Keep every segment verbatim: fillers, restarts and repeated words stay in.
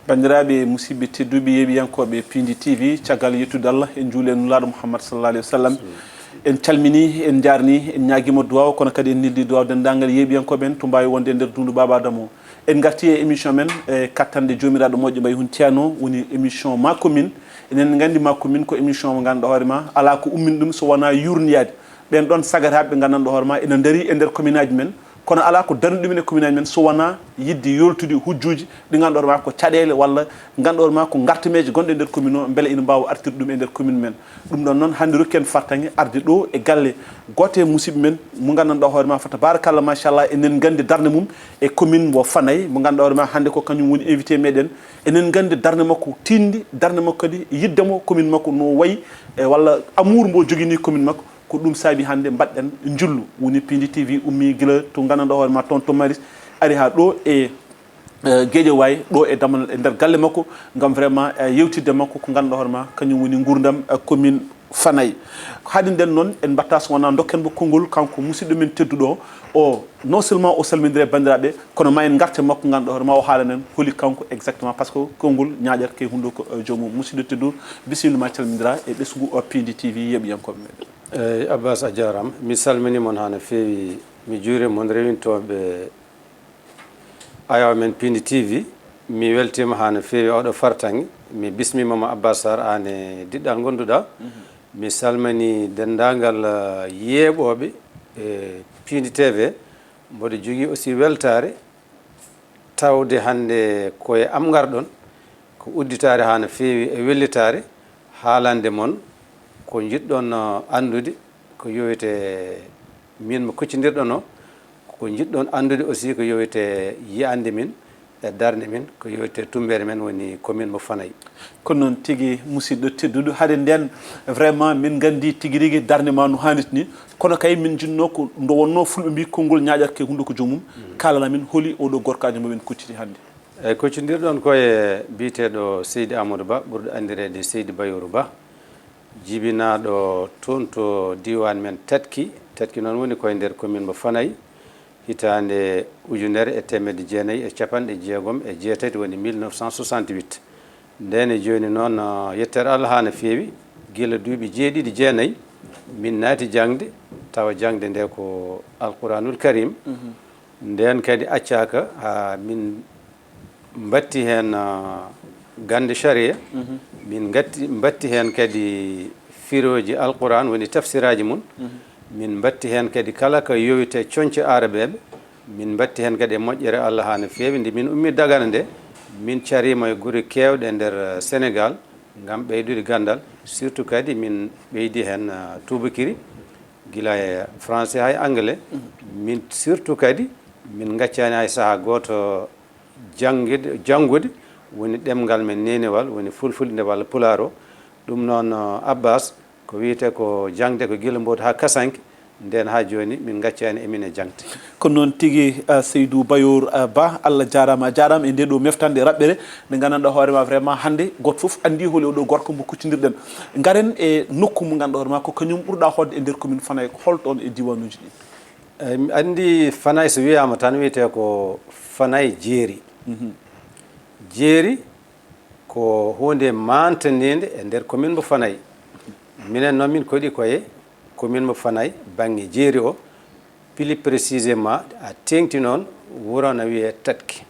Banndiraaɓe, musidɓe tedduɓe, yeeɓiyankooɓe Pindi T V, caggal yettude Allah, en njuuli e Nulaaɗo Muhammad sallallahu alaihi wasallam. En calmini, en njaarni, en ñaagiima duwaaw, kono kadi en neldi duwaaw denndaangal yeeɓiyankooɓe en to mbaawi wonde e nder dundu Baaba Adama o. En ngarti e émission men, e kattanɗe Joomiraaɗo moƴƴo mbayi hun Ceerno, woni émission Ma Commune. Enen nganndi Ma Commune ko émission mo ngannduɗaa hoore ma, alaa ko ummini ɗum so wonaa yuurndiyaade ɓen ɗon sagataaɓe ɓe nganndanɗaa hoore ma ena ndarii e nder commune aji men, kono alaa ko darni ɗumen e commune aji men so wonaa yiɗde yoltude hujjuuji ɗi ngannduɗaa hoore ma ko caɗeele walla ngannduɗaa hoore ma ko ngartameeje gonɗe e nder commune o, mbele ina mbaawa artirde ɗum e nder commune men. Ɗum ɗon noon, hannde rokki en fartaŋŋe arde ɗo e galle gooto e musidɓe men mo nganndanɗaa hoore ma, fa tabarakallah, machallah, enen nganndi darnde mum e commune mo Fanay, mo ngannduɗaa hoore ma hannde ko kañum woni invité meɗen. Enen nganndi darnde makko tiiɗnde, darnde makko kadi yiɗde mo commune makko no wayi, e walla amour mbo jogini commune makko. Ko ɗum saabi hannde mbaɗɗen njillu, woni Pindi T V ummii gila to nganndanɗaa hoore ma toon to Maris, ari haa ɗo e, e, Guédiawaye, ɗo e Damal, e nder galle makko, ngam vraiment, e, yewtidde makko ko nganndanɗaa hoore ma kañum woni nguurndam, e, commune Fanay. Haaɗi nden noon, en mbaɗtaa so wonaa ndokken mo konngol kanko musidɗo men tedduɗo o. Non seulement o salmindire banndiraaɓe, kono ma en ngarte makko ngannduɗaa hoore ma o haalana en holi kanko exactement, parce que konngol ñaaƴat ko e hunnduko, e, joomum. Musidɗo tedduɗo, bisimilla ma calmindira e ɓesngu, e, Pindi T V yeeɓiyankooɓe meɗen. Eyi, Abbas, a jaaraama. Mi salminii mon haa no feewi. Mi juurii mon rewintooɓe ayaawo men Pindi T V. Mi weltiima haa no feewi oɗo fartaŋŋe. Mi bismiima ma Abbas Sarr, aan e diɗɗal ngonduɗaa. Mi salmini denndaangal, eh, yeeɓooɓe, eh, Pindi T V. Mboɗo jogii aussi weltaare tawde hannde ko e am ngarɗon, ko udditaare haa no feewi e wellitaare, haalande mon ko njiɗɗon, uh, anndude ko yowite min mo kuccindirɗon o, ko njiɗɗon anndude aussi ko yowite yiyannde min e darnde min, ko yowite tummbere men woni commune mo Fanay. Ko noon tigi, musidɗo tedduɗo. Hade nden, vraiment, min nganndi tigi rigi darnde ma no haanirta ni. Kono kay, min njinnoo ko nde wonnoo Fulɓe mbii, "Konngol ñaaƴat ko e hunnduko joomum." Kaalana min, holi oɗo gorkaajo mo min kucciti hannde? Eyi, kuccindirɗon ko e biyeteeɗo Seydi Amadou Ba, ɓurɗo anndireede Seydi Bayooru Ba, jibinaaɗo toon to diiwaan men Tatki. Tatki noon woni ko e nder commune mo Fanay. Hitaande ujunere e teemedde jeenayi e capanɗe jeegom e jeetati, woni mille neuf cent soixante-huit. Ndeen e jooni noon, ah, yettere Allah haa no feewi, gila duuɓi jeeɗiɗi, jeenayi, min naati jaŋde, tawa jaŋde nde ko Alquranul Karim. Ndeen kadi accaaka, haa min mbatti heen, ah, gannde sharia, min ngatti, mbatti heen kadi firooji Alquran, woni tafsiraaji mum. Min mbatti heen kadi kala ko yowite coñce aarabeeɓe. Min mbatti heen kadi e moƴƴere Allah haa no feewi. Nde min ummi Dagana nde, min cariima e gure keewɗe e nder, eh, Senegaal ngam ɓeydude ganndal. Surtout kadi min ɓeydi heen, eh, tuubakiri, gila e français haa e anglais. Min surtout kadi min ngaccaani hay sahaa gooto janngude, janngude woni ɗemngal men neenewal, woni fulfulde walla pulaar o. Ɗum noon, eh, Abbas, ko wiyetee ko jaŋde ko gila mbootu haa kasanke, ndeen haa jooni min ngaccaani e min e jaŋde. Ko noon tigi, ah, Seydou Bayor, ah, Ba, Allah jaaraama, a jaaraama e ndee ɗoo meftande raɓɓere nde nganndanɗaa hoore ma vraiment hannde gooto fof anndi holi oɗo gorko mo kuccindirɗen. Ngaren e nokku mo ngannduɗaa hoore ma ko kañum ɓurɗaa hoɗde e nder commune Fanay, ko holto on e diiwanuuji ɗi? Eyi, mi anndi Fanay so wiyaama tan wiyetee ko Fanay jeeri. Jeeri ko huunde maantaniinde e nder commune mo Fanay. Minen noon min koɗi ko e commune mo Fanay, bannge jeeri o, plus précisément, a teeŋti noon wuro na wiyee Tatki.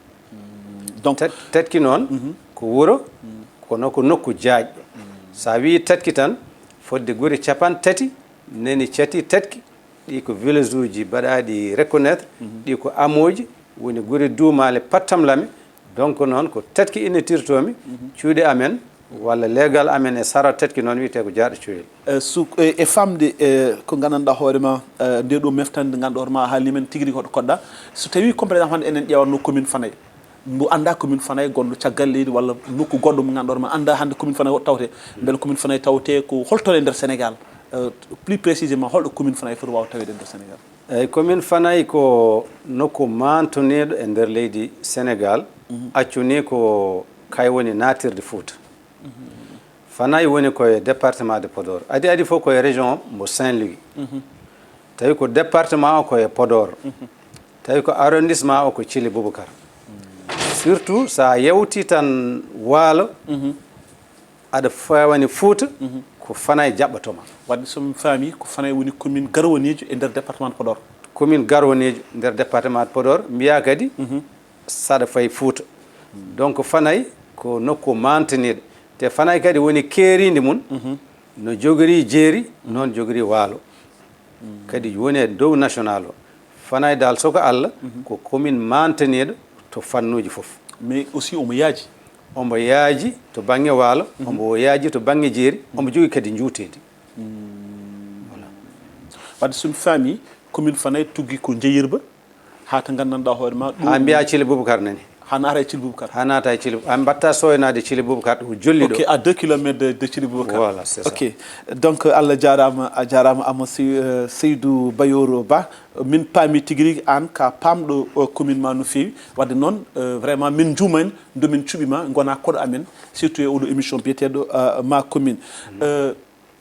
Donc, Tat-, Tatki noon ko wuro, kono ko nokku jaajɗo. So a wii Tatki tan, fodde gure capanɗe tati nani cati Tatki, ɗi ko village uji baɗaaɗi reconnaître, ɗi ko hameaux ji, woni gure duumaale pattam lame. Donc noon ko Tatki innitirtoomi, cuuɗi amen walla leegal amen e sara Tatki noon wiyetee ko Jaaɗo Coyel. Eh, su-, eh, e famde, eh, ko nganndanɗaa hoore ma, eh, ndee ɗoo meftande ngannduɗaa hoore ma a haalni men tigi rigi hoto koɗɗa. So tawii comme par exemple hannde enen ƴeewatno commune Fanay, mbo anndaa commune Fanay gonɗo caggal leydi walla nokku goɗɗo mo ngannduɗaa hoore ma anndaa hannde commune Fanay hoto tawte, mbele commune Fanay tawte ko holto e nder Sénégal? Eh, plus précisément holɗo commune Fanay foti waaw taweede e nder Sénégal? Eyi, commune Fanay ko nokku maantoniiɗo e nder leydi Senegaal, accu ni ko kay woni naatirde Fuuta. Fanay woni ko e département de Podor. Adi adi fof ko e région mo Saint-Louis. Tawi ko département o ko e Podor. Tawi ko arrondissement o ko Thillé Boubacar. Surtout so a yewti tan waalo, aɗa fawani Fuuta, ko Fanay jaɓɓatoma. Wadde somi faami, ko Fanay woni commune garwaniijo e nder département de Podor. Commune garwaniijo nder département de Podor, mbiya kadi saɗa fayi Fuuta. Donc Fanay ko nokku mantiniiɗo. Te Fanay kadi woni keerindi mum, no jogori jeeri, noon jogori waalo. Kadi woni e dow national o. Fanay dal soko Allah, ko commune mantiniiɗo to fannuuji fof. Mais aussi omo yaaji. Omo yaaji to bannge waalo, omo yaaji to bannge jeeri, omo jogii kadi njuuteedi. Wadde somi faami, commune Fanay tuggi ko Jeeyirba, haa to nganndanɗaa hoore ma ɗum. Haa mbiya Thily Boubacar nani. Haa naata e Thily Boubacar. Haa naata e Thily, a mbatta sooynaade Thily Boubacar, o jolliɗo. Ok, à deux kilomètres de, de Thily Boubacar. Voilà, c'est ça. Ok, donc Allah jaaraama, a jaaraama Ama Sey-, euh, Seydou Bayoro Ba. Min paami tigi rigi aan ka paamɗo, euh, commune ma no feewi. Wadde noon, euh, vraiment min njuuma en, nde min cuɓi ma, ngona koɗo amen, surtout e oɗo émission biyeteeɗo, euh, Ma Commune. Euh,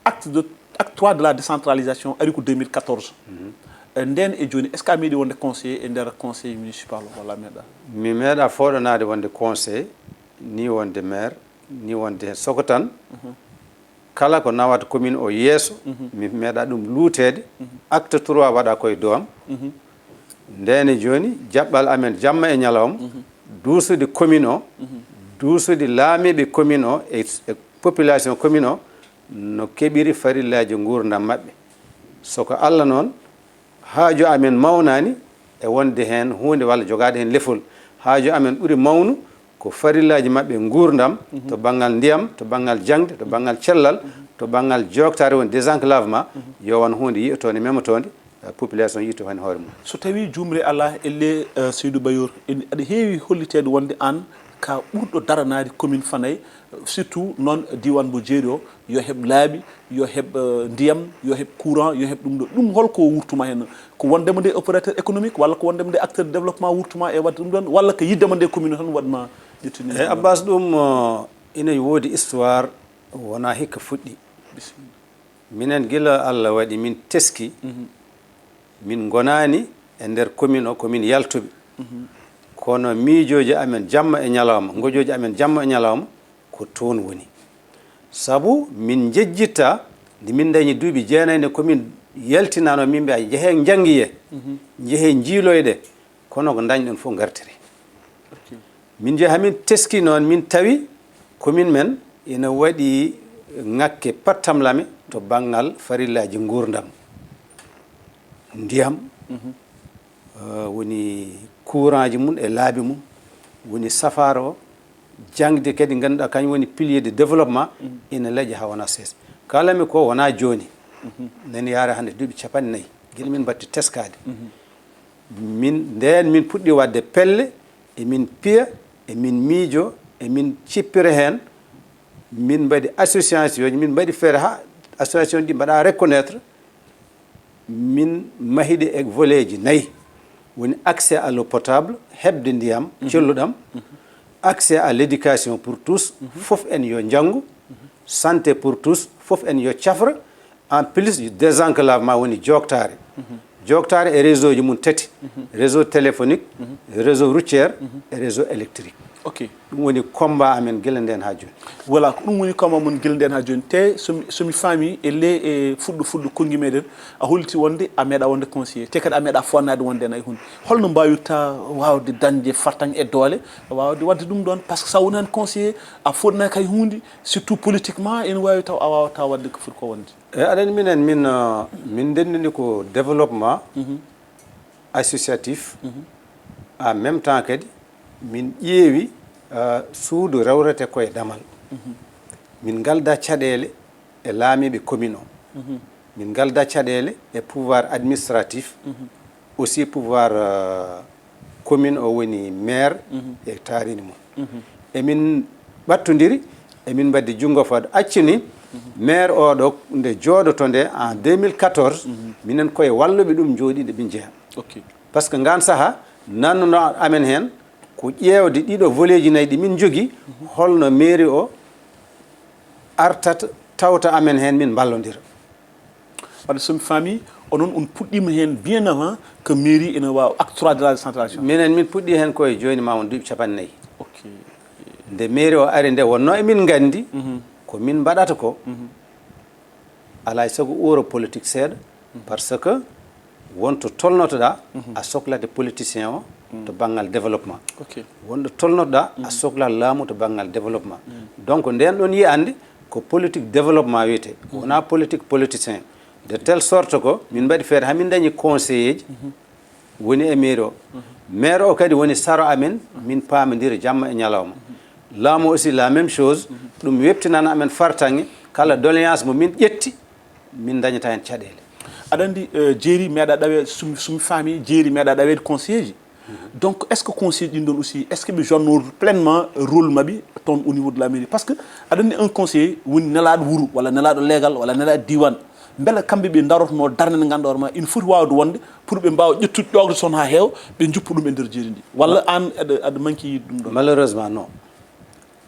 acte de, acte trois de la décentralisation ari ko deux mille quatorze. E ndeen e jooni, est-ce que a meeɗi wonde conseiller e nder conseil municipal walla a meeɗa? Mi meeɗa fooɗanaade wonde conseiller, ni wonde maire, ni wonde heen. Soko tan, kala ko nawata commune o yeeso, mi meeɗa ɗum luuteede. Acte trois waɗa koye dow am. Ndeen e jooni, jaɓɓal amen jamma e ñalawma, duusude commune o, duusude laamiiɓe commune o e, e population commune o, no keɓiri farillaaji nguurndam maɓɓe. Soko Allah noon, haaju amen mawnaani e wonde heen huunde walla jogaade heen lefol. Haaju amen ɓuri mawnu ko farillaaji maɓɓe nguurndam, to banngal ndiyam, to banngal jaŋde, to banngal cellal, to banngal jooktaare, woni désenclavement, yo won huunde yiyotoonde, memotoonde, eh, population yiytoo heen hoore mum. So tawii juumre alaa, ellee, eh, Seydou Bayor, en, aɗa heewi holliteede wonde aan ka ɓurɗo daranaade commune Fanay, surtout noon diiwaan mbo jeeri o, yo heɓ laabi, yo heɓ, eh, ndiyam, yo heɓ courant, yo heɓ ɗum ɗo. Ɗum holko wurtuma heen? Ko wondema nde opérateur économique walla ko wondema nde acteur de développement wurtuma e waɗde ɗum ɗon, walla ko yiddema nde commune o tan waɗma ƴettini? Eyi, Abbas, ɗum, eh, ina woodi histoire, wonaa hikka fuɗɗi. Bisimilla. Minen gila Allah waɗi min teski, min ngonaani e nder commune o ko min yaltuɓe. Kono miijooji amen jamma e ñalawma, ngojooji amen jamma e ñalawma ko toon woni. Sabu min njejjittaa, nde min ndañi duuɓi jeenayi nde ko min yaltinaano, min mbiya, "Njehee njanngiye, njehee njiiloyɗe, kono ko ndañɗon fof ngartire." Min njehi, haa min teski noon, min tawi commune men ina waɗi ŋakke pattamlame to banngal farillaaji nguurndam. Ndiyam, eh, woni courantji mum e laabi mum, woni safaara o, jaŋde kadi ngannduɗaa kañum woni pilier de développement, ina leƴa haa wona seesa. Kaalami ko wona jooni, nani yaara hannde duuɓi capanɗe nayi, gila min mbatti teskaade. Min, ndeen min puɗɗi waɗde pelle, emin piya, emin miijo, emin cippira heen. Min mbaɗi association ji, min mbaɗi feere haa association ɗi mbaɗa reconnaître. Min mahiɗi e volet ji nayi. Woni accès à l'eau potable, heɓde ndiyam celluɗam, accès à l'éducation pour tous, fof en yo njanngu, santé pour tous, fof en yo cafra, en plus désenclavement woni jooktaare. Jooktaare e réseau ji mum tati, réseau téléphonique, réseau routier e réseau électrique. Ok. Ɗum woni combat amen gila ndeen haa jooni. Voilà, ko ɗum woni combat mon gila ndeen haa jooni. Te somi, somi faami e le, e fuɗɗo, fuɗɗo konngi meɗen, a holliti wonde a meeɗa wonde conseiller. Te kadi a meeɗa fonnade wonde hay hunde. Holno mbaawirta waawde dañde fartaŋ e doole, waawde waɗde ɗum ɗon? Parce que so a wonaani conseiller, a fonnaki hay hunde, surtout politiquement, ene waawi taw a waawata waɗde ko foti ko wonde. E aɗa anndi minen, min, uh, min ndenndini ko développement associatif. En même temps kadi, min ƴeewi, uh, suudu rewrete koye damal. Min ngalda caɗeele e laamiiɓe commune o. Min ngalda caɗeele e pouvoir administratif, aussi pouvoir, uh, commune o woni maire e taariindi mum. Emin ɓattondiri, emin mbaɗdi junngo fawdu. Accu ni maire oɗo nde jooɗoto nde en deux mille quatorze, minen koye walluɓe ɗum njooɗii nde min njeya. Ok. Parce que ngaan saha nannuno amen heen ko ƴeewde ɗiɗo volet ji nayi ɗi min njogii, holno mairie o artata tawta amen heen min mballondira. Wadde somi faami, onon on puɗɗiima heen bien avant que mairie ene waawa acte trois de la décentralisation. Minen min puɗɗii heen koye jooni ma won duuɓi capanɗe nayi. Ok. Nde mairie o ari nde, wonno emin nganndi ko min mbaɗata ko, alaa e sago uuro politique seeɗa, par ce que won to tolnotoɗa a soklade politicien o to banngal développement. Ok. Wonɗo tolnotoɗa a soklade laamu to banngal développement. Donc nden ɗon yiyande ko politique développement wiyete, wona politique politicien. De telle sorte ko min mbaɗi feere hamin dañi conseiller ji woni e mairie o. Maire o kadi woni saro amen, min paamondira jamma e ñalawma. Laamu aussi la même chose, ɗum webtinana amen fartaŋŋe, kala doléance mo min ƴetti, min dañata heen caɗeele. Aɗa anndi, eh, jeeri meeɗa ɗawe, sum sum faami, jeeri meeɗa ɗaweede conseiller ji. Donc est ce que conseiller ɗin ɗon aussi, est ce que ɓe jouanno pleinement rôle maɓɓe toon au niveau de la mairie? Parce que aɗa anndi un conseiller woni nelaaɗo wuro walla nelaaɗo leegal walla nelaaɗo diiwaan. Mbele kamɓe ɓe darotno darnde nde ngannduɗaa hoore ma ina foti waawde wonde pour ɓe mbaawa ƴettude ƴoogde toon haa heewa, ɓe njuppa ɗum e nder jeeri ndi? Walla aan aɗa aɗa manki yiide ɗum ɗon? Malheureusement non.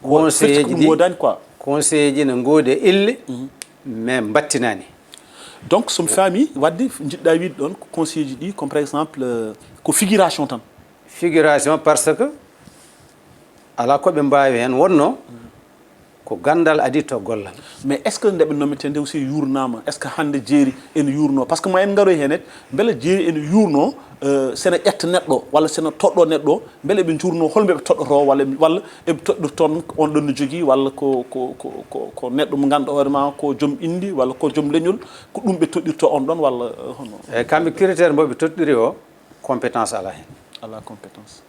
Won firti Conseiller ko ji ɗum ɗi, woodani quoi. Conseiller ji ne ngoodi e ille, mais mbattinaani. Donc so mi faami, wadde njiɗɗa wiide ɗon ko conseiller ji ɗi comme par exemple, euh, ko figuration tan? Figuration, parce que alaa ko ɓe mbaawi heen, wonno ko ganndal adii to gollal. Mais est ce que nde ɓe nommete nde aussi yuurnaama? Est ce que hannde jeeri ene yuurnoo? Par ce que ma en ngaroy heen et mbele jeeri ene yuurnoo, euh, sene ƴetta neɗɗo walla sene toɗɗo neɗɗo, mbele ɓe njuurnoo hol mbe ɓe toɗɗotoo walla walla eɓe toɗɗir toon on ɗon no jogii walla ko ko ko ko ko neɗɗo mo ngannduɗaa hoore ma ko joom inndi walla ko joom leñol, ko ɗum ɓe toɗɗirtoo on ɗon walla, euh, hono? Eyi, kamɓe critère mbo ɓe toɗɗiri o, compétence alaa heen. Alaa compétence.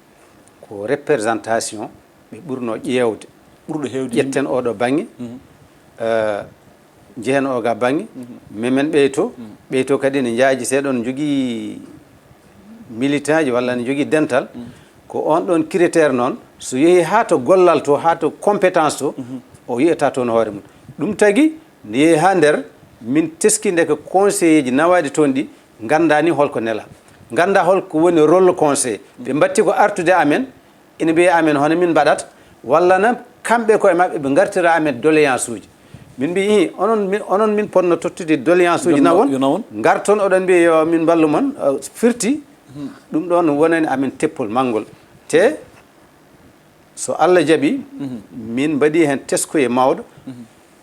Ko représentation ɓe ɓurnoo ƴeewde. Ɓurɗo heewde yimɓe. Ƴetten oɗo baŋŋe, eh, njehen oga baŋŋe, mais men ɓeyto, ɓeyto kadi ne njaaji seeɗa, ne njogii militant ji walla ne njogii dental. Ko on ɗon critère noon, so yehi haa to gollal to, haa to compétence to, o yiyata toon hoore mum. Ɗum tagi, nde yehi haa nder, min teski nde ko conseiller ji nawaaɗi toon ɗi nganndaani holko nela, ngannda holko woni rôle conseil. Ɓe mbatti ko artude amen, ina mbiya amen hono min mbaɗata, walla na kamɓe koye maɓɓe ɓe ngartira amen doléance uji. Min mbi, "Ih, onon min, onon min ponno tottude doléance uji nawon, ngarton oɗon mbiya yo min mballu mon." Uh, firti ɗum ɗon wonani amen teppol manngol. Te so Allah jaɓi, min mbaɗi heen teskoye mawɗo,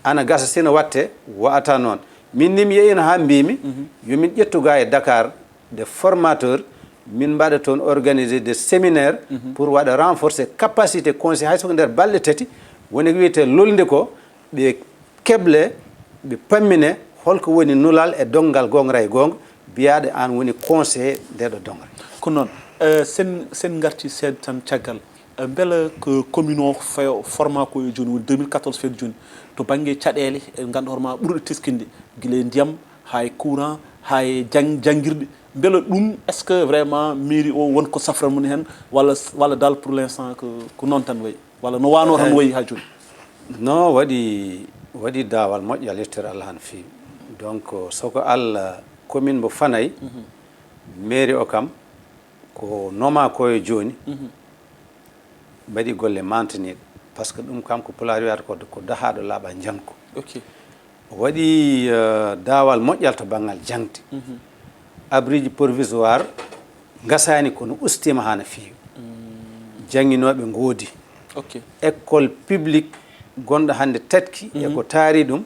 ana gasa sino watte, wa'ata noon. Min ni mi yeyino haa mbimi, yo min ƴettu ga e Dakar des formateurs, min mbaɗa toon organiser des séminaires pour waɗa renforcer capacité conseil, hay soko nder balɗe tati, woni ko wiyete lolnde ko, ɓe keble, ɓe pammine holko woni nulal e donngal goonga e goonga, mbiyaɗo an woni conseiller ndeɗo dongre. Ko noon, eh, sen sen ngarti seeɗa tan caggal, eh, mbela ko commune o fayo format ko e jooni woni deux mille quatorze feeto jooni, to bannge caɗeele, e ngannduɗaa hoore ma ɓurɗe teskinde, gila e ndiyam, haa e courant, haa e jang-, janngirɗe, mbela ɗum est ce que vraiment mairie o won ko safran mum heen, walla walla dal pour l' instant ko ko noon tan wayi, walla no waano tan wayi haa jooni? No, waɗi, waɗi daawal moƴƴal, yettere Allah hano feewi. Donc soko Allah, commune mbo Fanay, mairie o kam ko noma koye jooni, mbaɗi golle mantiniiɗe, par ce que ɗum kam ko pulaar wiyata ko, ko dahaaɗo laaɓa njanko. Ok. O waɗi, eh, daawal moƴƴal to banngal jaŋde. Abriji provisoire ngasaani, kono ustiima haa no feewi. Jannginooɓe ngoodi. Ok. École publique gonɗo hannde tatki e ko taari ɗum,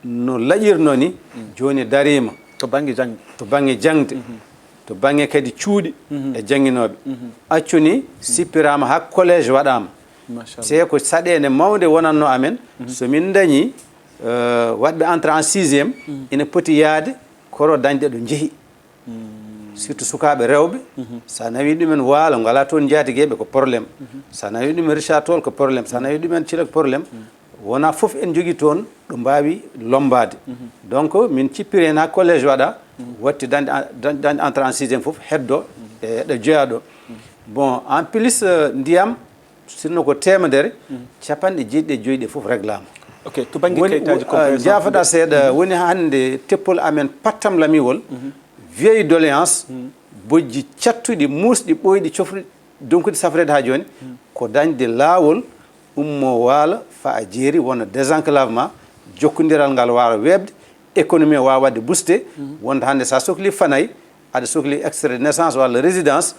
no laƴirno ni, jooni dariima. To bannge jaŋde. To bannge jaŋde, to bannge kadi cuuɗi e jannginooɓe. Accu ni sippiraama haa collège waɗaama. Machallah. Te ko saɗeende mawnde wonanno amen, so min ndañi, eh, waɗɓe entrée en sixième, ina poti yaade koro dañde ɗo njehi. Surtout sukaaɓe rewɓe, so a nawi ɗumen Waalo, ngala toon njaatigeeɓe, ko problème. So a nawi ɗumen Richard Toll, ko problème. So a nawi ɗumen Thillé, ko problème. Wona fof en njogii toon ɗo mbaawi lommbaade. Donc min cippiri heen haa collège waɗa, watti dañde en-, dañ-, dañde entrée en sixième fof heddo e ɗo jeyaa ɗo. Bon, en plus, eh, ndiyam, sinno ko teemedere, capanɗe jeeɗiɗi e joy ɗe fof réglaama. Ok, to bannge Woni, kayitaaji eh, comparaison. Njaafoɗa seeɗa, woni hannde teppol amen pattam lamiwol, vieille doléance, bojji cattuɗi, muusɗi, ɓooyɗi, cofruɗi, donkuɗi safreede haa jooni, ko dañde laawol ummo Waalo fa'a Jeeri, wona désenclavement, jokkondiral ngal waawa weeɓde, économie o waawa waɗde boosté, wonde hannde so a sokli Fanay, aɗa sokli extrait de naissance walla résidence,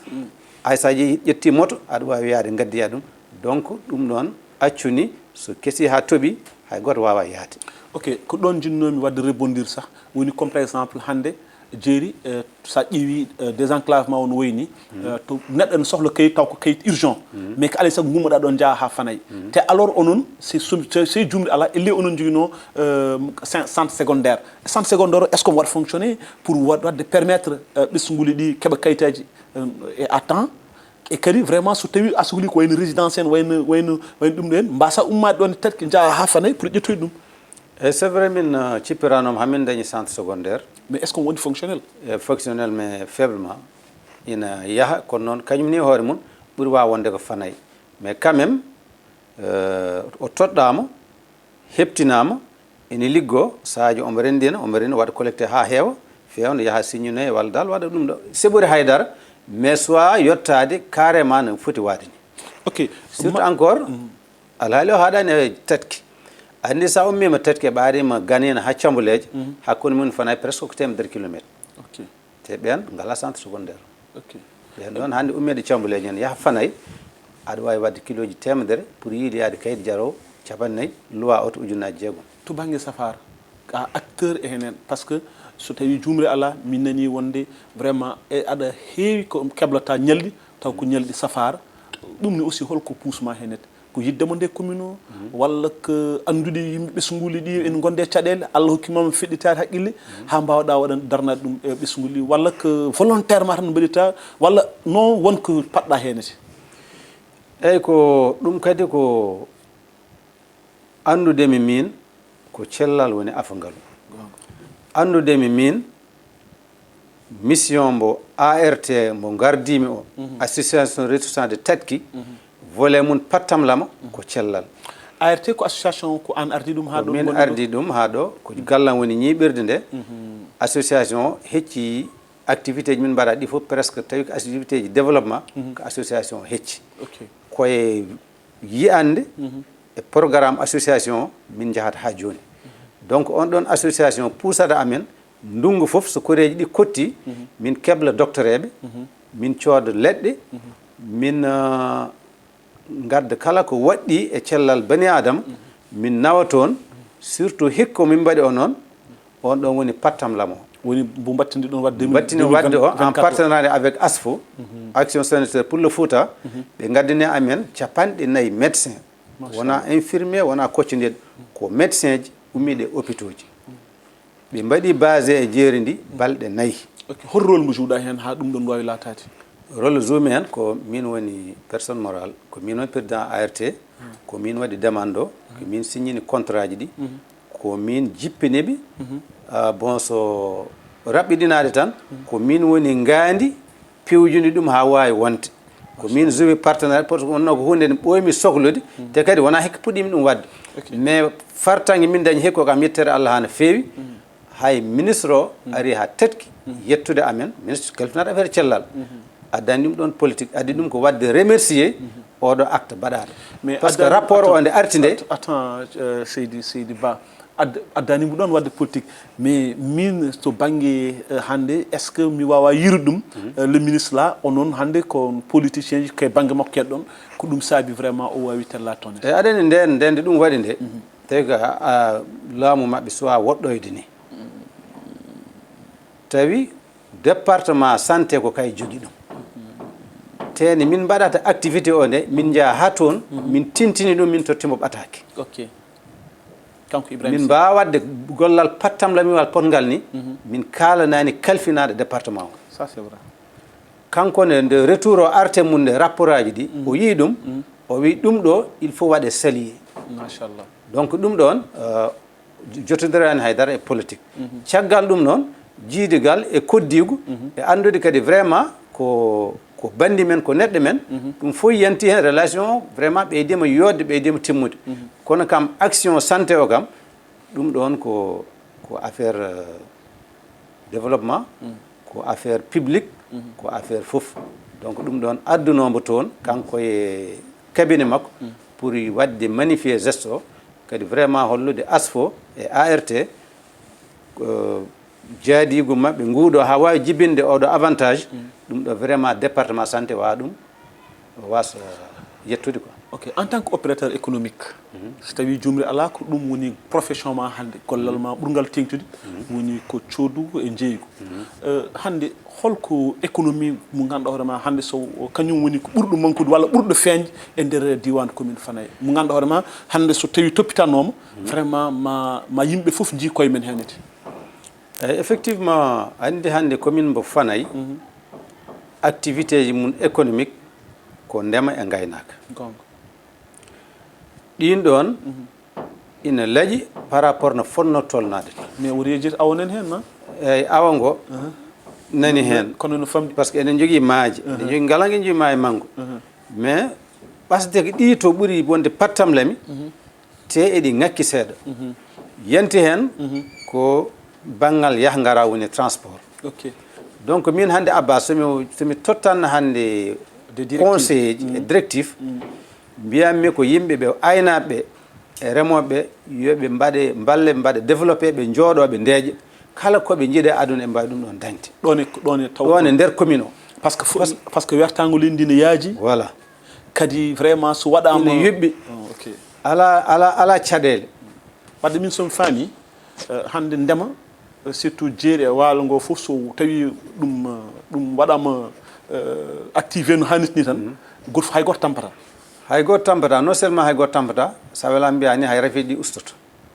hay so a ƴetti moto, aɗa waawi yaade ngaddiya ɗum, Donc ɗum ɗoon accuni so kesi haa toɓi, hay gooto waawaa yahde. Ok, ko ɗoon njinnoomi waɗde rebondir sah, woni comme par exemple hannde jeeri, eh, so a ƴeewi, eh, désenclavement o no wayi ni, eh, to neɗɗo ene sohla kayit taw ko kayit urgent, mais ko alaa e sago ngummoɗaa ɗoon njaha haa Fanay. Te alors onon, si sum- si- si juumde alaa, ellee onon njoginoo, eh, cen- centre secondaire. Centre secondaire o, est ce que omo waɗa fonctionner pour wa- waɗde permettre, eh, ɓesnguuli ɗi keɓa kayitaaji, eh, e à temps? E kadi vraiment so tawi asugli ko wayno résidence en, wayno wayno wayno ɗum ɗen, mbasa ummaade ɗon e Tatki njaha ha Fanay pour ƴettoyde ɗum? E c'est vrai, min uh, cippiranooma hamin dañi centre secondaire. Mais est ce que on woni fonctionnel? E fonctionnel mais faiblement. Ina yaha kono noon kañum ni hoore mum ɓuri waawa wonde ko Fanay. Mais quand même, uh, o toɗɗaama, heɓtinaama, ene liggoo, sahaaji omo renndina, omo renndina, waɗa collecté haa heewa, feewna, yaha signinoye walla dal waɗa ɗum ɗo. Seɓori haydara, mais soit yottaade carrément no foti waade ni. Ok. Surtout encore, alhaali o haaɗaani e Tatki. Anndi so a ummiima Tatki, ɓaariima Ganina haa Cambuleeje, hakkunde mum Fanay presque ko temedere kilometre. Ok. Te ɓeen ngalaa centre secondaire. Ok. Ɓeen ɗoon hannde ummeede Cambuleeje en yaha Fanay, aɗa waawi waɗde kilooji temedere pour yiiloyaade kayit jaroowo capanɗe nayi, luwaa oto ujunnaaji jeegom. To bannge safaara, ka acteur e henen, par ce que so tawi juumre alaa, min nani wonde vraiment e aɗa heewi ko keblata ñalɗi, taw ko ñalɗi safaara. Ɗum ni aussi holko puusma hen? Ko yiɗde mo nde commune o, walla ko anndude yimɓe ɓesnguuli ɗi ene ngonde e caɗeele, Allah hokkima mo feɗɗitaade haqqille, haa mbaawɗa waɗan darnaade ɗum e ɓesnguuli ɗi, walla ko volontairement tan mbaɗita, walla no won ko paɗɗa heen? Eyi, ko ɗum kadi ko anndudemi miin ko cellal woni afa ngalu. Anndudemi miin mission mbo A R T mbo ngardimi o, association ressourçante de Tatki, volet mum pattamlama ko cellal. A R T ko association ko an ardi ɗum haa ɗo? Min ardi ɗum haa ɗo, ko gallam woni ñiiɓirde nde. Association o hecci activité ji min mbaɗa ɗi fof presque, tawi ko activité ji développement ko association o hecci. Koye yiyande e programme association o min njahata haa jooni. Donc on ɗon association puusata amen ndunngu fof so koreeji ɗi kotti, min kebla doctoreeɓe, min cooda leɗɗe, min uh, ngadda kala ko waɗɗi e cellal bani adama, min nawa toon, surtout hikka min mbaɗi o noon, on ɗon woni pattamlama o. Woni mbo mbattini ɗon waɗde mbattini waɗde o en partenariat avec ASFO, Action Sanitaire pour le Fouta. Ɓe ngaddani amen capanɗe nayi médecin, wona infirmier, wona koccandiiɗo, ko médecin ji ummiiɗe e hôpitaux ji. Ɓe mbaɗi basé e jeeri ndi balɗe nayi. Ok, hol rôle mo jouɗa heen haa ɗum ɗon waawi laataade? Rôle jouemi heen ko min woni personne morale, ko min woni président A R T, ko min waɗi demande o, ko min signini contrat ji ɗi, ko min jippini ɓe. Ah, bon, so raɓɓiɗinaade tan, ko min woni ngaandi pewjini ɗum haa waawi wonde. Ko min joué partenaire, parce que wonno ko huunde nde ɓooymi soklude, te kadi wonaa hikka puɗɗimi ɗum waɗde. Mais fartaŋŋe min dañi hikka kam yettere Allah haa no feewi. Hay ministre o ari haa Tatki yettude amen, ministre kalfinaɗo affaire cellal. Addani ɗum ɗon politique, addi ɗum ko waɗde remercier oɗo acte baɗaɗo. Mais parce que rapport o nde arti nde. Attends, euh, seydi seydi Ba, addani mo ɗon waɗde politique, mais min to bangge, euh, hannde, est ce que mi wawa yirude ɗum? Euh, le ministre là, onon hannde ko politicien ji kay bangge makko keɗɗon, ko ɗum saabi vraiment o wawi tella toon? E aɗani nden nden nde ɗum waɗi nde, tawi ko a laamu maɓɓe suwa woɗɗoyde ni, tawi département santé ko kay jogi ɗum. Teni min mbaɗata activité o nde min njaha ha toon, min tintini ɗum, min tottimo ɓataki. Ok. Kanko Ibrahima min mbawa wadde gollal pattamlamiwal potngal ni, min kalanani kalfinaɗo département o. Ça c'est vrai. Kanko ne nde retour o arte mum nde rapport aji ɗi o yii ɗum, o wi ɗum ɗo il faut waɗe salier. Machallah. Donc ɗum ɗon, euh, jotodirani haydara e politique. Caggal ɗum noon, jiidigal e koddigu e anndude kadi vraiment ko ko bandi men, ko neɗɗo men. Ɗum fof yanti hen relation o, vraiment ɓeydima yodde, ɓeydima timmude. Kono kam action santé o kam, ɗum ɗon ko ko affaire, euh, développement, ko affaire publique, ko affaire fof. Donc ɗum ɗon addunombo toon kanko e cabinet makko pour wadde magnifier geste o, kadi vraiment hollude ASFO e ART, euh, jaadigu maɓɓe nguɗo ha wawi jibinde oɗo avantage. Ɗum ɗo vraiment département santé wawa ɗum wasa yettude quoi. Ok, en tant que opérateur économique, so tawi jumri alaa, ko ɗum woni profession ma hannde, gollal ma ɓurgal teeŋtude woni ko coodu e njeeygu. Euh, hannde, holko économie mo ngannduɗaa hoore ma hannde, so kañum woni ko ɓurɗo mankude walla ɓurɗo feeñde e nder diiwaan commune Fanay, mo ngannduɗaa hoore ma hannde, so tawi toppitanooma, vraiment ma, ma yimɓe fof njii koye men heen ete? Eyi, effectivement, anndi hannde commune mbo Fanay, activité ji mum économique ko ndema e ngaynaaka. Goonga. Ɗiin ɗoon ina laƴi par rapport no fotnoo tolnaade. Mais wori e jeet awo nan heen, na? Eyi, awo ngo nani heen. Kono no famɗi. Parce que eɗen njogii maaje, eɗen njogii, ngala nge njogii maaje manngo. Mais ɓasde ko ɗii to ɓuri wonde pattamlami, te eɗi ŋakki seeɗa. Yanti heen ko banngal yah ngara woni transport. Ok. Donc min hannde Abbas, somi, somi tottan hannde Des directives. Conseil ji e directif, mbiyatmi ko yimɓe ɓe, aynaaɓe ɓe e remooɓe ɓe, yo ɓe mbaɗe, mballe, mbaɗe développé, ɓe njooɗo, ɓe ndeeƴa, kala ko ɓe njiɗi e aduna ɓe mbaawi ɗum ɗoon dañde. Ɗoon e, ɗoon e taw. Ɗoon e nder commune o. Parce que fo-, parce que wertaango leydi ndi ne yaaji. Voilà. Kadi vraiment so waɗaama. Ina yuɓɓi. Oh, ok. Alaa, alaa, alaa caɗeele. Wadde min somi faami, euh, hannde ndema, euh, surtout jeeri e waalo ngo fof, so tawi ɗum, euh, ɗum waɗaama, euh, activé no haanirta ni tan, goto, hay gooto tampata. Hay gooto tampata, non seulement hay gooto tampata, so a welaama mbiyaa ni hay rafiiji ɗi ustoto.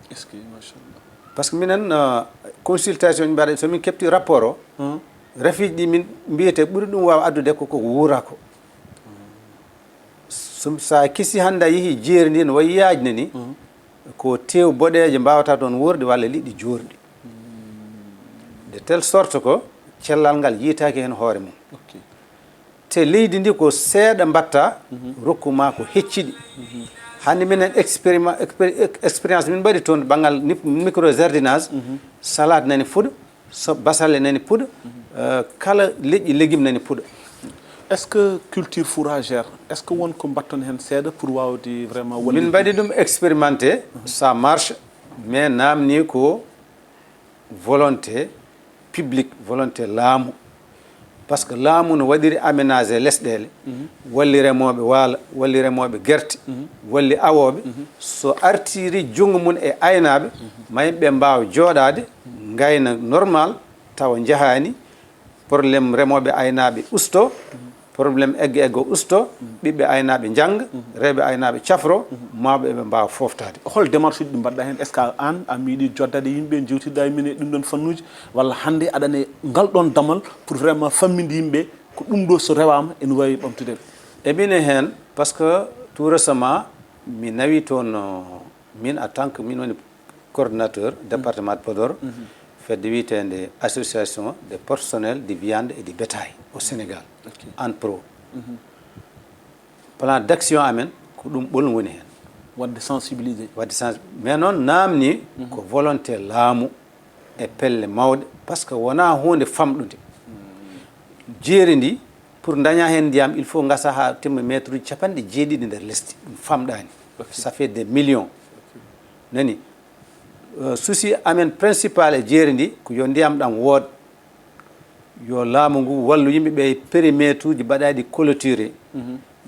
Est-ce que, machallah. Parce que minen, euh, consultation ji mbaɗa, so min keɓti rapport o, rafiiji ɗi min mbiyete ɓuri ɗum waawa addude ko, ko wuura ko. So, so a kisi hannde a yehi jeeri ndi no wayi yaajni ni, ko teew boɗeejo mbaawata toon wuurde walla liɗɗi joorɗi. De telle sorte ko cellal ngal yiytaaki heen hoore mum. Ok. Te leydi ndi ko seeɗa mbaɗta, rokku ma ko hecciɗi. Hannde minen expériment, expé-, ex-, expérience min mbaɗi toon banngal nip-, micro jardinage, salade nani fuɗa, so basalle nani puɗa, euh, kala leƴƴi légume nani puɗa. Est-ce que culture fourragère, est-ce que won ko mbaɗton heen seeɗa pour waawde vraiment wallude? Min mbaɗi ɗum expérimenté, ça marche, mais naamni ko volonté publique, volonté laamu. Parce que laamu no waɗiri aménagé lesɗeele, walli remooɓe waala, walli remooɓe gerte, walli awooɓe. So artiri junngo mum e aynaaɓe, ma yimɓe mbaawa jooɗaade, ngayna normal, tawa njahaani, problème remooɓe aynaaɓe usto, problème egga egga usto, ɓiɓɓe aynaaɓe njannga, rewɓe aynaaɓe cafro, mawɓe ɓe mbaawa fooftaade. Hol démarche uji ɗi mbaɗɗa heen? Est-ce que aan a meeɗi joddade yimɓe, njeewtiɗa e min e ɗum ɗoon fannuuji, walla hannde aɗa e ngal ɗoon damal pour vraiment famminde yimɓe ko ɗum ɗo so rewaama ene waawi ɓamtude ɓe? E min e heen, parce que tout récemment, mi nawi toon, euh, min en tant que min woni coordinateur département de Podor, fedde wiyeteende Association des professionnels de viande et de bétail au Sénégal, Ok. ANPRO. Plan d'action amen, ko ɗum ɓolum woni heen. Waɗde sensibiliser. Waɗde sens, mais noon naamni ko volonté laamu e pelle mawɗe, parce que wonaa huunde famɗunde. Jeeri ndi, pour daña heen ndiyam, il faut ngasa haa timma mètre uji capanɗe jeeɗiɗi nder lesdi, ɗum famɗaani. Ça fait des millions. Nani? Euh, souci amen principal e jeeri ndi ko yo ndiyam ɗam wood, yo laamu ngu wallu yimɓe ɓe e périmètre uji mbaɗaaɗi clôturé,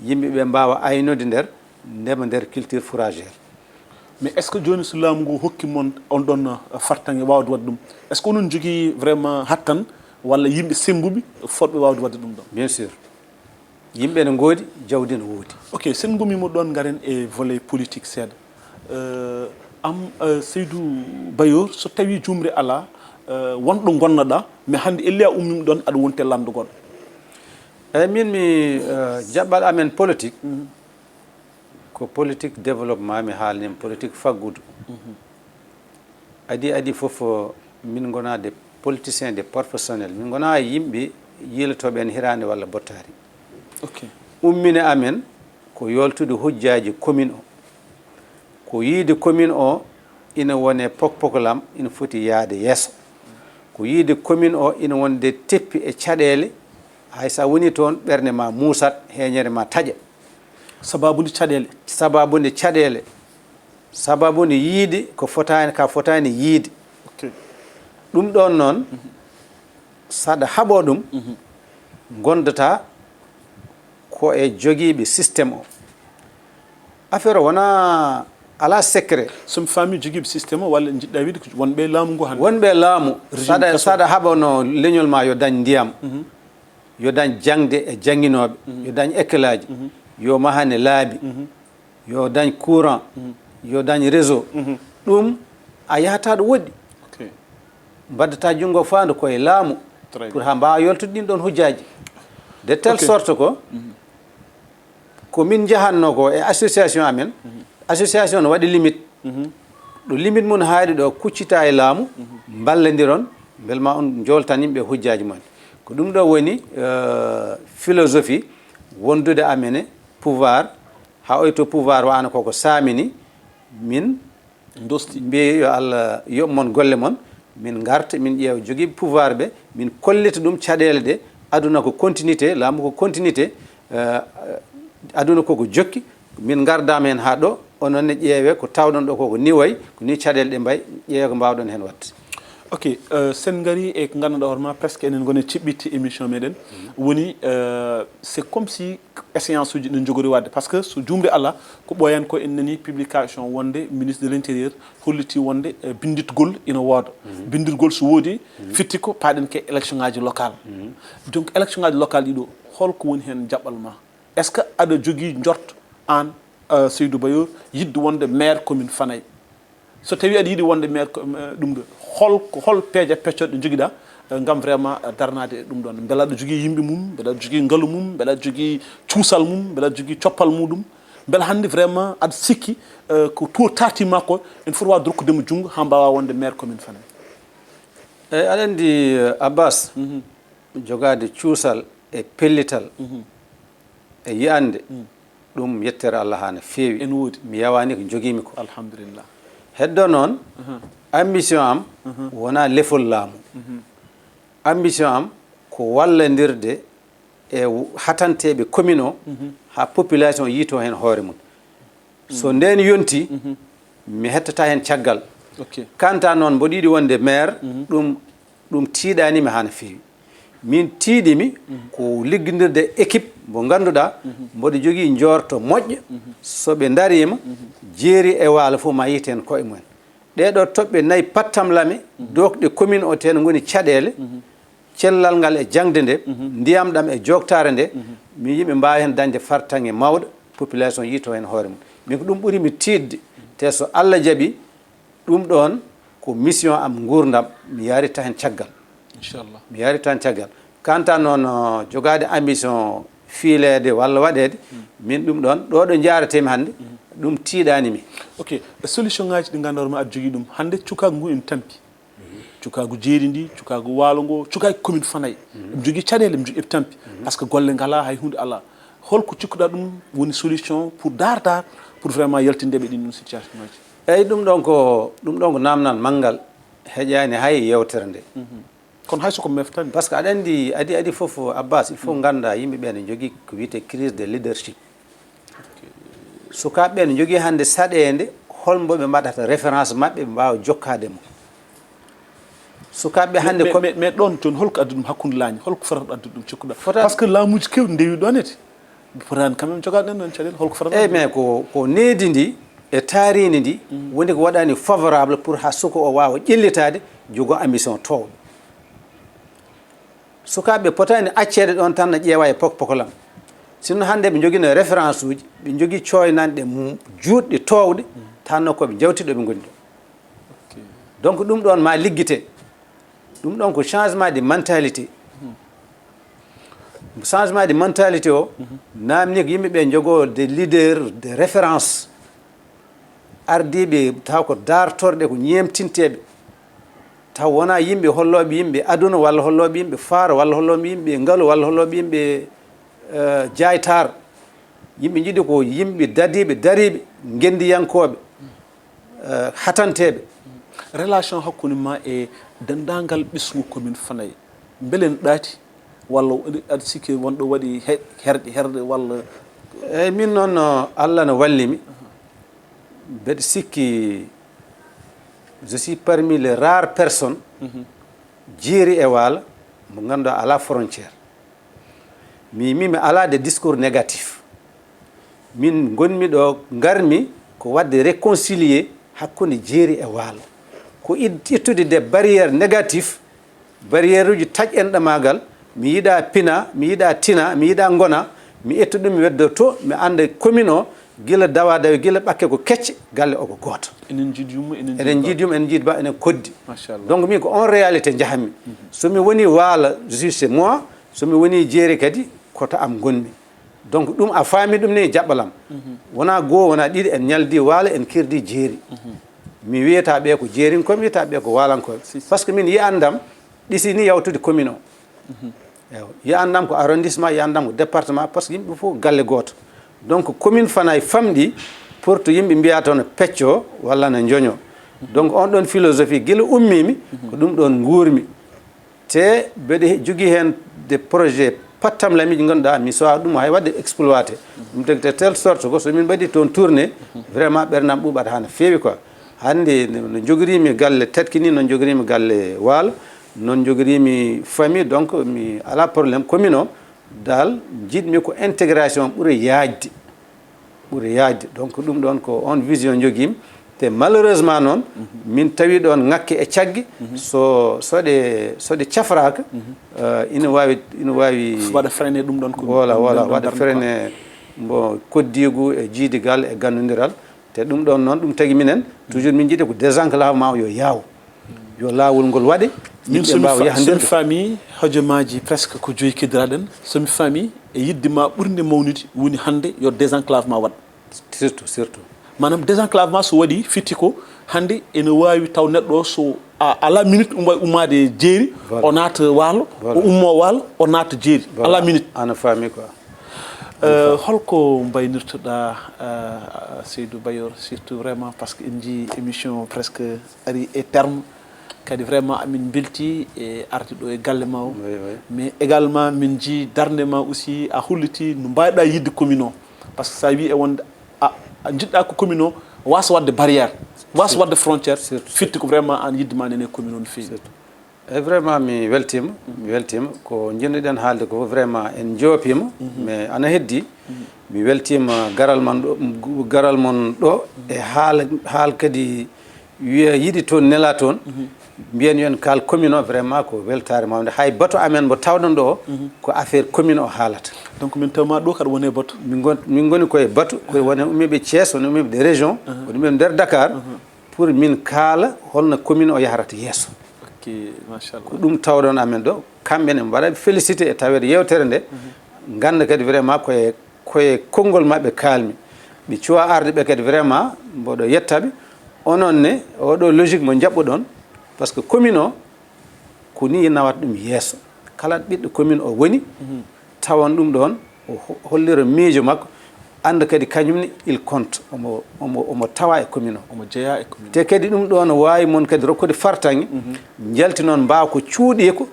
yimɓe ɓe mbaawa aynude nder, ndema nder culture fourragère. Mais est-ce que jooni so laamu ngu hokki mon on ɗoon, uh, fartaŋŋe waawde waɗde ɗum, est-ce que onon njogii vraiment hattan walla yimɓe sennguɓe fotɓe waawde waɗde ɗum ɗoon? Bien sûr. Yimɓe ne ngoodi, jawdi ne woodi. Ok, so en ngummiima ɗoon, ngaren e volet politique seeɗa. Euh, am, euh, Seydou Bayor, so tawii juumre alaa, euh, won ɗo ngonnoɗaa, mais hannde ellee a ummiima ɗoon, aɗa wonti e lanndugol. Eyi, min mi, euh, jaɓɓal amen politique, ko politique développement mi haalni, politique faggudu. Adii adii fof, min ngonaa des politiciens, des professionnels. Min ngonaa yimɓe yiilotooɓe heen hiraande walla bottaari. Ok. Ummine amen ko yooltude hujjaaji commune o. Ko yiide commune o ina wone pokpokolam, ina foti yahde yeeso. Ko yiide commune o ina wonde teppi e caɗeele, hay so a woni toon, ɓernde ma muusat, heeñere ma taƴa. Sababu nde caɗeele. Sababu nde caɗeele. Sababu nde yiide ko fotaani, ka fotaani yiide. Ok. Ɗum ɗoon noon, saɗa haɓo ɗum, gondata ko e jogiiɓe système o. Affaire o wona ala secret. Somi faami, jogiiɓe système o walla en njiɗɗa wiide ko wonɓe laamu ngu hannde? Wonɓe laamu, saɗa saɗa haɓano leñol ma yo dañ ndiyam, yo dañ jaŋde e jannginooɓe, yo dañ école aji, yo mahane laabi, yo dañ courant, yo dañ réseau. Ɗum a yahata ɗo woɗɗi. Mbaddata junngo faandu koye laamu pour haa mbaawa yoltude ɗin ɗon hujjaaji, de telle sorte ko ko min njahatno ko e association amen. Association no waɗi limite. Ɗo limite mum haaɗi ɗo, kuccita e laamu, mballondiron, mbele ma on njooltan yimɓe hujjaaji mon. Ko ɗum ɗo woni euh, philosophie wondude amen e pouvoir. Haa oy to pouvoir wano koko saamini, min dosti mbi yo Allah yoɓ mon golle mon. Min ngarta, min ƴeewa jogiiɓe pouvoir ɓe, min kollita ɗum caɗeele ɗe. Aduna ko continuité, laamu ko continuité. Euh, aduna koko jokki. Min ngardama heen haa ɗo, onon ne ƴeewe ko tawɗon ɗo koko ni wayi, ko ni caɗeele ɗe mbayi, ƴeewe ko mbawɗon heen waɗde. Ok. Euh, sen ngari e ko ngannduɗaa hoore ma, presque enen ngoni ciɓɓitti émission meɗen. Woni euh, c'est comme si échéance uji ne njogori waɗde, parce que so juumde alaa, ko ɓooyan ko en nani publication wonde ministre de l'intérieur holliti wonde euh, binnditgol ina wooda. Binnditgol so woodi, fitti ko paaɗen ke élection ngaji locale. Donc élection ngaji locale ɗiɗo, holko woni heen jaɓɓal ma? Est ce que aɗa jogii njort aan euh, Seydou Bayor yiɗde wonde maire commune Fanay? So tawi aɗa yiɗi wonde maire ko- euh, ɗum ɗo, hol hol peeje peccoɗe ɗe njogiɗa euh, ngam vraiment euh, darnade e ɗum ɗon? Mbela aɗa jogii yimɓe mum, mbela aɗa jogii ngalu mum, mbela aɗa jogii cuusal mum, mbela aɗa jogii coppal muɗum? Mbela hannde vraiment aɗa sikki euh, ko tour tarti makko en foti wawde rokkudemo junngo haa mbawa wonde maire commune Fanay? Eyi, aɗa anndi euh, Abbas, jogaade cuusal e pellital e yi'ande, ɗum yettere Allah haa no feewi. Ene woodi. Mi yawaani ko njogiimi ko. Alhamdulillah. Heddo noon, ambition am wonaa lefol laamu. Ambition am ko wallandirde e hatanteeɓe commune o, haa population yiito heen hoore mum. So ndeen yonti, mi hettata heen caggal. Ok. Kanta noon mboɗo yiɗi wonde maire, ɗum ɗum tiiɗaani mi haa no feewi. Min tiiɗi mi ko liggindirde équipe mo ngannduɗaa mboɗo jogii njoorto moƴƴo. So ɓe ndariima, jeeri e waalo fof ma yiit heen koye mumen. Ɗee ɗoo toɓɓe nayi pattamlame dookɗe commune o, teen ngoni caɗeele, cellal ngal e jaŋde nde, ndiyam ɗam e jooktaare nde, mi yimɓe mbaawi heen dañde fartaŋŋe mawɗo, population yiito heen hoore mum. Min ko ɗum ɓuri mi tiiɗde, te so Allah jaɓi, ɗum ɗoon ko mission am nguurndam, mi yarita heen caggal. Inchallah. Mi yarita heen caggal. Kanta noon euh, jogaade ambition fiileede walla waɗeede, min ɗum ɗoon, ɗo ɗo njaaretemi hannde, ɗum tiiɗaani mi. Ok. Solution ngaji ɗi ngannduɗaa ma aɗa jogii ɗum hannde, cukaagu ngu ene tampi. Cukaagu jeeri ndi, cukaagu waalo ngo, cukaagu commune Fanay. Eɓe njogii caɗeele, eɓe njogii, eɓe tampi. Parce que golle ngalaa, hay huunde alaa. Holko cikkuɗaa ɗum woni solution pour daar daar, pour vraiment yaltinde ɓe ɗin ɗon situation ngaji? Eyi, ɗum ɗon ko ɗum ɗon ko namnal manngal, heƴaani hay yewtere nde. Kono hay soko meftani. Parce que aɗa anndi, adi adi fof, Abbas, il faut ngannda yimɓe ɓe ne njogii ko wiyetee crise de leadership. Sukaaɓe ɓe ne njogii hannde saɗeende, holmbo ɓe mbaɗata référence maɓɓe, ɓe mbaawa jokkaade mo. Sukaaɓe hannde mais, ko mais, mais ɗoon jooni, holko addi ɗum hakkunde laañi? Holko fotata addude ɗum, cikkuɗaa? Fota- Parce que laamuuji keewɗi ndewi ɗoon ete. Ɓe potaani quand même jogaade ɗen ɗon caɗeele. Holko fotata? Eyi, mais ko ko needi ndi e taariindi ndi woni ko waɗani favorable pour haa suka o waawa ƴellitaade, jogo ambition toowɗo. Sukaaɓe potaani acceede ɗoon tan no ƴeewa e pok pokolam. Sinno hannde ɓe njogino référence uji, ɓe njogii cooynanɗe mu- juutɗe toowɗe, tanno ko ɓe njawti ɗo ɓe ngoni ɗo. Donc ɗum ɗoon ma liggite. Ɗum ɗoon ko changement de mentalité. Changement de mentalité o, naamni ko yimɓe ɓe njogoo des leaders de référence, ardiiɓe taw ko daartorɗe, ko ñeemtinteeɓe, taw wonaa yimɓe hollooɓe yimɓe aduna, walla hollooɓe yimɓe faaro, walla hollooɓe yimɓe ngalu, walla hollooɓe yimɓe euh, jaaytaar. Yimɓe njiɗi ko yimɓe dadiiɓe, dariiɓe, ngenndiyankooɓe, euh, hatanteeɓe. Relation hakkunde ma e denndaangal ɓesngu commune Fanay, mbele ne ɗaati, walla aɗa sikki wonɗo waɗi he- herɗe, herɗe walla? Eyi, min noon, no Allah no walli mi. Mbeɗa sikki, je suis parmi les rares personnes, jeeri e waalo, mo ngannduɗaa alaa frontière. Mi, mi, mi alaa de discours négatif. Min ngonmi ɗo, ngarmi ko waɗde réconcilier hakkunde jeeri e waalo. Ko it- ittude des barrières négatives, barrière uji taƴ enɗamaagal. Mi yiɗa pina, mi yiɗa tina, mi yiɗa ngona. Mi etta ɗum, mi weddo to, mi annda commune o, gila dawa dawi, gila ɓakke ko kecce, galle o ko gooto. Enen njiidi yumma, enen Eɗen njiidi yumma, enen njiidi ba, enen koddi. Machallah. Donc min ko on réalité njahammi. So mi woni waalo, je suis chez moi. So mi woni jeeri kadi, ko to am ngonmi. Donc ɗum a faami ɗum ni, jaɓɓalam. Wona goo, wona ɗiɗi, en ñaldi waalo, en kirdi jeeri. Mi wiyata ɓe ko jeerinkoɓe, mi wiyata ɓe ko waalankooɓe. Si, si. Parce que min yiyandam ɗisi ni yawtude commune o. Ewa. Yiyandam ko arrondissement, yiyandam ko département, parce que yimɓe fof galle gooto. Donc commune Fanay famɗi pour to yimɓe mbiya toon pecco walla na njoño. Donc on ɗon philosophie gila ummimi, ko ɗum ɗon nguurmi. Te mbeɗe jogii heen des projets pattamlamiiji ngannduɗaa mi sowa ɗum hay waɗde exploité. Ɗum tagi de telle sorte ko so min mbaɗi toon tournée, vraiment ɓernam ɓuuɓat haa no feewi quoi. Hannde no no njogoriimi galle Tatkini, noon njogoriimi galle Waalo, noon njogoriimi famille, donc mi alaa problème. Commune o dal njiɗmi ko intégration ɓuri yaajde. Ɓuri yaajde. Donc ɗum ɗoon ko on vision njogiimi. Te malheureusement noon, min tawi ɗoon ŋakke e cagge, so so ɗe so ɗe cafraaka, eh, ina waawi ina waawi Waɗa freiné ɗum ɗoon ko wala ɗum wala ɗoon waɗa darnde freiné mbo koddiigu e jiidigal e ganndondiral. Te ɗum ɗoon noon, ɗum tagi minen toujours min njiɗi ko désenclavement o yo yaaw, yo laawol ngol waɗe, min yimɓe somi mbaawa fa- somi yahandirde. Faami hojomaaji presque ko joyi keddiraɗen. Somi faami e yidde ma ɓurnde mawnude woni hannde yo désenclavement waɗ. Surtout, surtout. Maanaam désenclavement so waɗi fitti ko hannde ene waawi taw neɗɗo so a- à la minute omo wawi ummaade jeeri, Voilà. O naata waalo, Voilà. O ummo waalo, o naata jeeri. Voilà. À la minute. Ana faami quoi. Eh, holko mbaynirtoɗa, eh, Seydou Bayor, surtout vraiment parce que en njii émission presque ari e terme, kadi vraiment amin mbelti e arde ɗo e galle ma o. Oui, oui. Mais également min njii darnde ma aussi, a holliti no mbawiɗa yidde commune o. Parce que sa wi e wonde a a jiɗɗa ko commune o wasa wadde barrière, wasa wadde frontière, Surtout. Fitti ko vraiment an yidde ma nene commune o no feewi. Surtout. E vraiment mi weltima, mi weltima ko jinnoɗen haalde ko vraiment en joopima, mais ana heddi. Mi weltima garal man ɗo, garal mon ɗo e haala haal kadi wiya yiɗi toon nela toon. Mbiyen yo en kaal commune o vraiment ko weltare mawde, hay bato amen mbo tawɗon ɗo o, ko affaire commune o haalata. Donc min tawma ɗo kaɗa wone bato. Min gon- min goni koye bato, koye wone ummiɓe Thiès, wone ummiɓe des régions, wone ummiɓe nder Dakar, pour min kaala holno commune o yahrata yeeso. Ok, machallah. Ko ɗum tawɗon amen ɗo, kamɓe ne mbaɗa félicité e taweede yewtere nde, ganda kadi vraiment koye koye konngol maɓɓe kaalmi. Ɓe cuwa arde ɓe kadi vraiment mboɗo yettaɓe. Onon ne oɗo logique mo jaɓɓuɗon, parce que commune o ko ni nawata ɗum yeeso. Kala ɓiɗɗo commune o woni, tawan ɗum ɗon o ho- hollira miijo makko, anda kadi kañum ne il compte, omo omo omo tawa e commune o. Omo jeeya e commune. Te kadi ɗum ɗo no waawi mon kadi rokkude fartaŋŋe, njalti noon mbaawa ko cuuɗi ko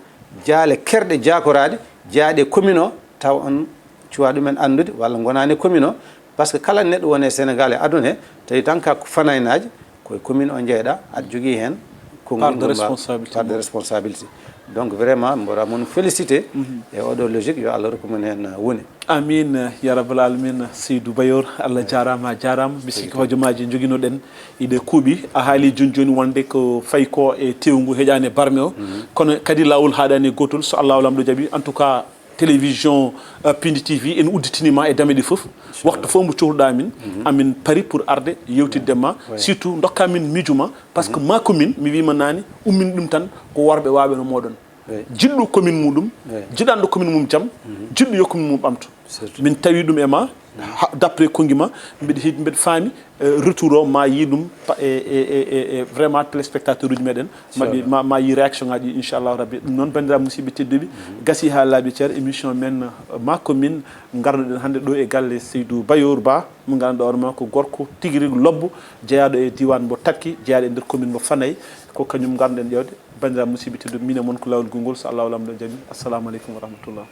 jaale kerɗe jaakoraade jaaɗe commune o, taw on cuwa ɗumen anndude walla ngonaani commune o. Parce que kala neɗɗo woni e Sénégal e aduna he, tawi tan ka ko fanaynaaji, koye commune o njeyɗa, aɗa jogii heen konngol Part de ngol mbaw- responsabilité part de mum. Responsabilité. Donc vraiment mboɗa mon félicité e oɗo logique, yo Allah rokku mon heen woni. Amin ya rabbal alamin. Seydou Bayor, Allah jaaraama, a jaaraama. Mi sikki hojomaaji joginoɗen iɗe kuuɓi. A haali jooni jooni wonde ko fayi ko e tewngu heƴaani e barme o. Kono kadi laawol haaɗaani e gootol, so Allahu Laamɗo jaɓi. En tout cas, télévision, euh, Pindi T V ene udditini ma e dame ɗi fof. Waktu fof mbo cohluɗa min, amin pari pour arde yewtidde ma. Surtout dokka min miijo ma, parce que ma commune, mi wiima naane, ummini ɗum tan ko worɓe waawɓe no mooɗon. Jiɗɗo commune muɗum, jiɗanɗo commune mum jam, jiɗɗo yo commune mum ɓamto. Min tawi ɗum e ma, ha- d'après konngi ma, mbiɗa heedi, mbiɗa faami, eh, retour o ma yii ɗum pa- e, e, e, e, e vraiment téléspectateur uji meɗen, maɓe ma, ma yii réaction ngaji ɗi, inchallahu rabbi. Ɗum noon, bandiraɓe musidɓe tedduɓe, gasi ha laaɓi cer, émission men, eh, ma commune, ngarnoɗen hannde ɗo e galle Seydou Bayor Ba, mo ganduɗa hoore ma ko gorko tigi rigi lobbo, jeeyaɗo e diwan mbo Takki, jeeyaɗo e nder commune mbo Fanay. Ko kañum ngarnoɗen ƴewde. Bandiraɓe musidɓe tedduɓe, min e mon ko Laawol Gungol, so Allahu Laamɗo jaɓi. Assalamu aleykum wa rahmatullah.